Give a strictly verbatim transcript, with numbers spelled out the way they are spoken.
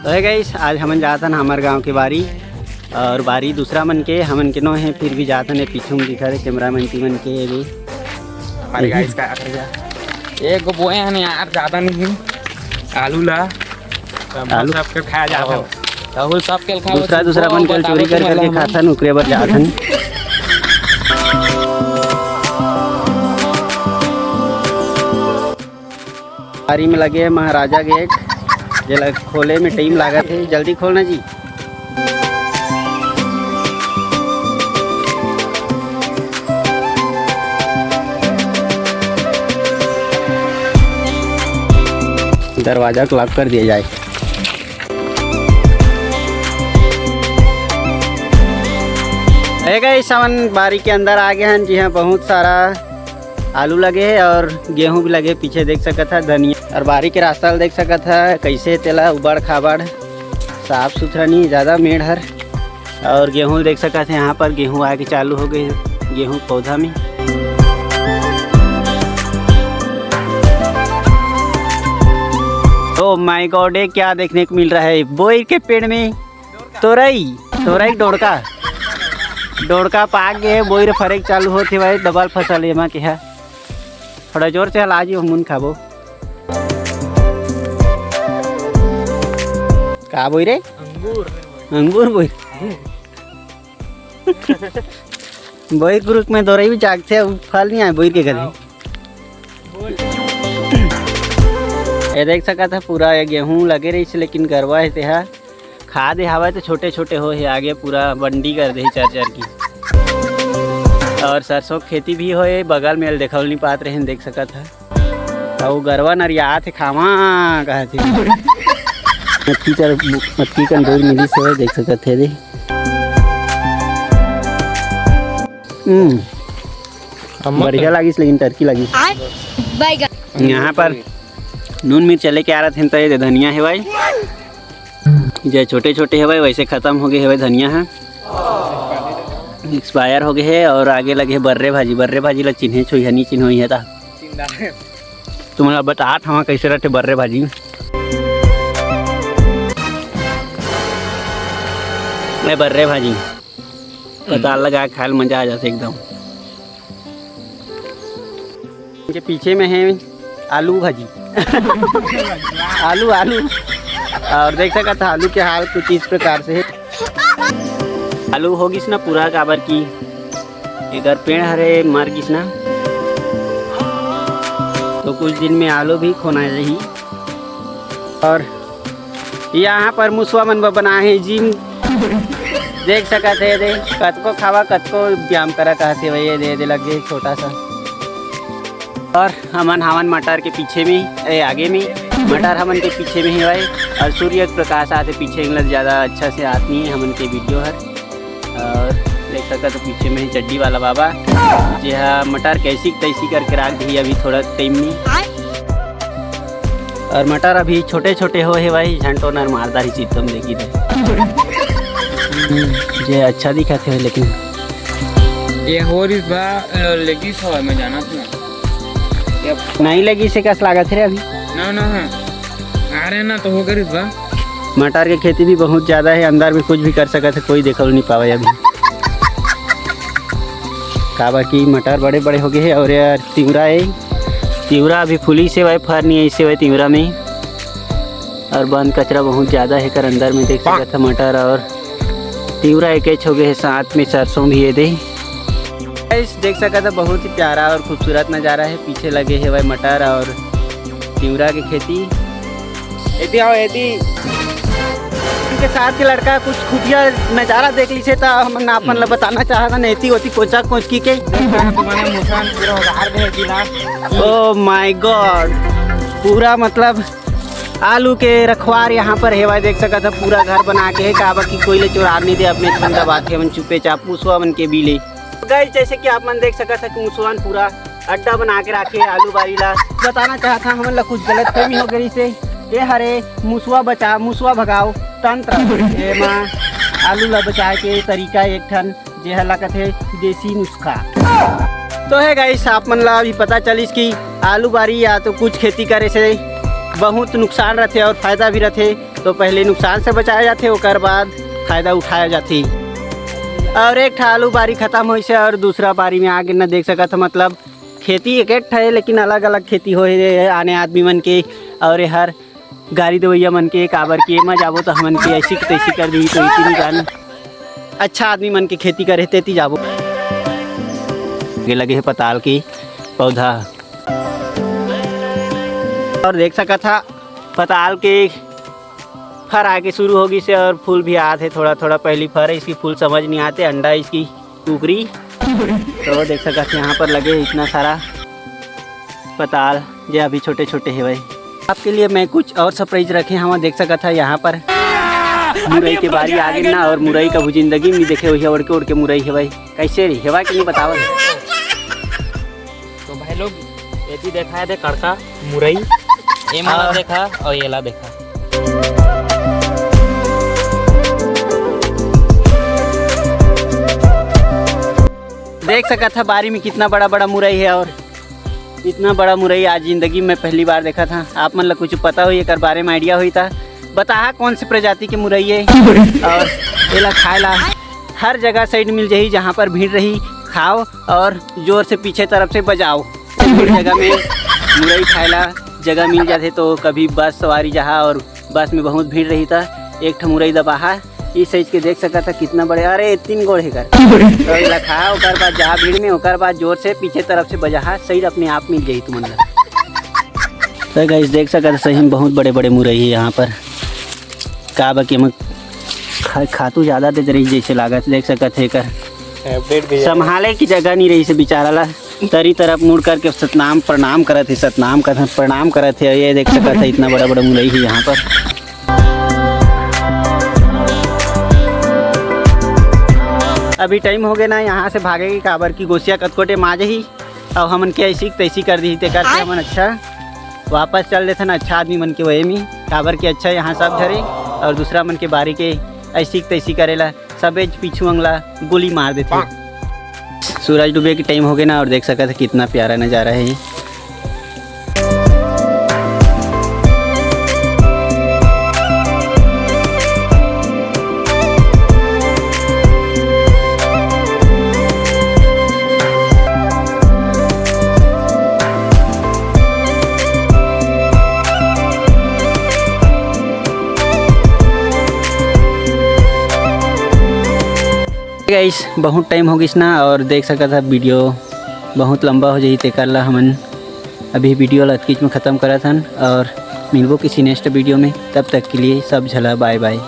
तो hey guys, आज हमन जात हन हमर गांव के बारी, और बारी दूसरा मन के, हमन के नो हे, फिर भी जात हन। ये पीछू में दिखा दे कैमरा मैन ती मन के, ये भी। हमारे गाइस का एक गो बोए हन यार, ज्यादा नहीं, आलू ला। आलू। सबके खाया जात हन। राहुल सबके खाओ, दूसरा, दूसरा मन के चोरी कर करके खाथन, ओकरे बर जात हन। बारी में लगे हे महाराजा गेट, जेला खोले में टाइम लागत हे। जल्दी खोलना जी। दरवाजा को लॉक कर दिया जाए। हे गाइस, हमन बारी के अंदर आ गए हन, जिहां बहुत सारा आलू लगे हे और गेहूं भी लगे हे। पीछे देख सकत ह धनिया, और बारी के रास्ता ल देख सकत ह, कैसे तेला उबड़ खाबड़, साफ सुथरा नहीं, ज्यादा मेड़ हर। और गेहूं देख सकत ह, यहां पर गेहूं आके चालू हो गए हे, गेहूं पौधा में। Oh my God, ये क्या देखने को मिल रहा है बोई के पेड़ में? तोरई, तोरई डोड़का, डोड़का पाक गे, बोइर फरेक चालू होत हे भाई, डबल फसल एमा के हे। थोड़ा जोर से हला जी, हमन खाबो। का बोई रे? अंगूर। अंगूर बोई। बोइर कुरुक में तोरई भी जागथे, फल नहीं आए बोइर के कभी। ये देख सकत ह, पूरा ये गेहूं लगे रहिस, लेकिन गरवा हे तेहा खा दे हवय, तो छोटे छोटे हो हे, आगे पूरा बंडी कर दे चर चर की। और सरसों के खेती भी होए बगल में, ल देखल नहीं पात रहे, देख सकत ह। अउ गरवा नरियात हे, खावा कहत हे। मटकी कर, मटकी कर बोर मिली से देख सकत हे दे। हम्म। अम्मा बढ़िया लागिस, लेकिन टर्की लागिस। आय, बैगन। यहाँ पर नून मिर्च लेके आ रहे थे, तो ये दे धनिया हे भाई, जे छोटे छोटे हे भाई, वैसे खत्म हो गए हे भाई धनिया ह, एक्सपायर हो गए हे। और आगे लगे हे बर्रे भाजी। बर्रे भाजी ला चिन्हे छुई हनी चिन्होई हे ता। तुमला बतात हवा कैसे रहते बर्रे भाजी। ए बर्रे भाजी। पताल लगा के खाए ल मजा आ जाथे एकदम। इनके पीछे में है आलू भाजी। आलू, आलू। और देख सकत ह आलू के हाल कुछ इस प्रकार से है। आलू हो गिस ना पूरा, काबर की एकर पेड़ हरे मर गिस ना, तो कुछ दिन में आलू भी खोना जाही। और यहाँ पर मुसवा मन बर बनाए हे जिम, देख सकत हे दे, कतको खावा कतको व्यायाम करा कहत हे भैया, दे दे लगे छोटा सा। और हमन हावन मटर के पीछे में, ए, आगे में, मटर हमन के पीछे में ही भाई। और सूर्य के प्रकाश आथे पीछे में, ज्यादा अच्छा से आत नहीं है हमन के वीडियो हर। और देख सकत हो पीछे में चड्डी वाला बाबा, जे हा मटर कैसी तैसी करके राख दी अभी थोड़ा टाइम में। और मटर अभी छोटे छोटे हो हे भाई, झंटो नर मारदारी चित्तम देखी दे। जे अच्छा दिखत हे लेकिन ये हो रिस बा, अ, लेगिस हो, मैं जानत हूँ। ये नहीं लेगिस हे कस लागत हे रे अभी। ना, ना, हाँ। आ रहे ना तो हो गए रिस बा। मटर के खेती भी बहुत ज्यादा है, अंदर में कुछ भी कर सकत है, कोई देखल नहीं पावे अभी। काबर कि मटर बड़े बड़े हो गए हैं और यार तिवरा है, तिवरा अभी फुली से भाई, फर नहीं ऐसे भाई तिवरा में। और बन कचरा बहुत ज्यादा है कर अंदर में, देख सकत है मटर और तिवरा एकेच हो गए है, साथ में सरसों भी ये दे। गाइस, देख सकत है बहुत ही प्यारा और खूबसूरत नजारा है। पीछे लगे हे भाई मटर और तिवरा के खेती। एती आओ, एती। इनके साथ के लड़का कुछ खुफिया नजारा देख लीसे, त हमन अपन ला बताना चाहत हन, एती ओती कोचा कोचकी के। तुम्हारे मुसान पूरा उधार दे दिला। Oh my God, पूरा मतलब आलू के रखवार यहाँ पर हे भाई, देख सकत है पूरा घर बना के है, काबर कि कोई ले चोरार नहीं दे, अपने ठंडा बात है, मन चुपे चाप मुसवा मन के बीले। गाइस, जैसे कि आप मन देख सकत है कि मुसवा मन पूरा अड्डा बना के राखे आलू बारी ला। बताना चाहत हन, हमन ला कुछ गलत फहमी हो गई से। ये हरे मुसवा बचा, मुसवा भगाओ तंत्र। एमा आलू ला बचाए के तरीका एक ठन, जे ह लगत हे देसी नुस्खा। तो हे गाइस, आप मन ला अभी पता चलिस कि आलू बारी या तो कुछ खेती करे से बहुत नुकसान रथे और फायदा भी रथे। तो पहले नुकसान से बचाया जाथे, ओकर बाद फायदा उठाया जाथे। और एक ठा आलू बारी खत्म होइस हे और दूसरा बारी में आगे न देख सकत ह, मतलब खेती एक एक ठा हे, लेकिन अलग अलग खेती होए हे आने आदमी मन के। और ये हर गाड़ी देवैया मन के, काबर कि एमा जाबो तो हमन के ऐसी की तैसी कर दी, तो इतनी जान अच्छा आदमी मन के खेती करे तेती जाबो। ये लगे हे पताल के पौधा। और देख सकत हा पताल के फर आगे शुरू हो गइस हे और फूल भी आत हे थोड़ा थोड़ा। पहली फर हे इसकी, फूल समझ नहीं आते, अंडा इसकी कुकरी। तो देख सकत हा यहाँ पर लगे हे इतना सारा पताल, जे अभी छोटे छोटे हेवय। आपके लिए मैं कुछ और सरप्राइज रखे हवा, देख सकत हा यहाँ पर मुरई के बारी आगे ना, और मुरई कभू जिंदगी में देखे होही ओढ़ के ओढ़ के मुरई हेवय। कैसे रही हेवा कि नहीं बतावत हे। तो भाई लोग, एती देखा हे दे कड़का मुरई, एमा ला हाँ। देखा और एला देखा। देख सकत हा बारी में कितना बड़ा बड़ा मुरई हे, और इतना बड़ा मुरई आज जिंदगी में पहली बार देखत हा। आप मन ला कुछ पता होही, एकर बारे में आइडिया होही त बताहा कौन सी प्रजाति के मुरई हे। और एला खाए ला हर जगह साइड मिल जाही, जहाँ पर भीड़ रही, खाओ और जोर से पीछे तरफ से बजाओ। भीड़ जगह में मुरई खाए ला जगह मिल जाथे, तो कभी बस सवारी जहाँ और बस में बहुत भीड़ रही त एक ठो मुरई दबाहा, इस साइज के देख सकत हा कितना बड़े, अरे तीन गोड़ हे कर। तो एला खा, ओकर बाद जा भीड़ में, ओकर बाद जोर से पीछे तरफ से बजाहा, साइड अपने आप मिल जाही तुमन ला। तो गाइस देख सकत हा सही में बहुत बड़े बड़े मुरई हे यहाँ पर। का बा कि एमा खा-, खातू ज्यादा देत रही जैसे लागत, देख सकत हे एकर संभाले की जगह नहीं रही से बेचारा ला। तरी तरफ मुड़ करके सतनाम प्रणाम करत हे, सतनाम करत प्रणाम करत हे। ये देख सकत हे इतना बड़ा बड़ा मुरई हे यहाँ पर। अभी टाइम हो गए ना यहाँ से भागे के, काबर की गोसिया कतकोटे माजे ही, अब हमन के ऐसी तैसी कर दी, तेकर से हमन अच्छा वापस चल देथन अच्छा आदमी मन के वही में, काबर के अच्छा यहाँ सब झरे और दूसरा मन के बारी के ऐसी तैसी करेला सबे पीछू अंगला गोली मार देथे। सूरज डूबे के टाइम हो गए ना, और देख सकत हा कितना प्यारा नज़ारा है ये। गाइस, बहुत टाइम हो गइस ना, और देख सकत हा वीडियो बहुत लंबा हो जाही, तेकर ला हमन अभी वीडियो ला अतकीच में ख़त्म करत हन, और मिलबो किसी नेक्स्ट वीडियो में। तब तक के लिए सब झला बाय बाय।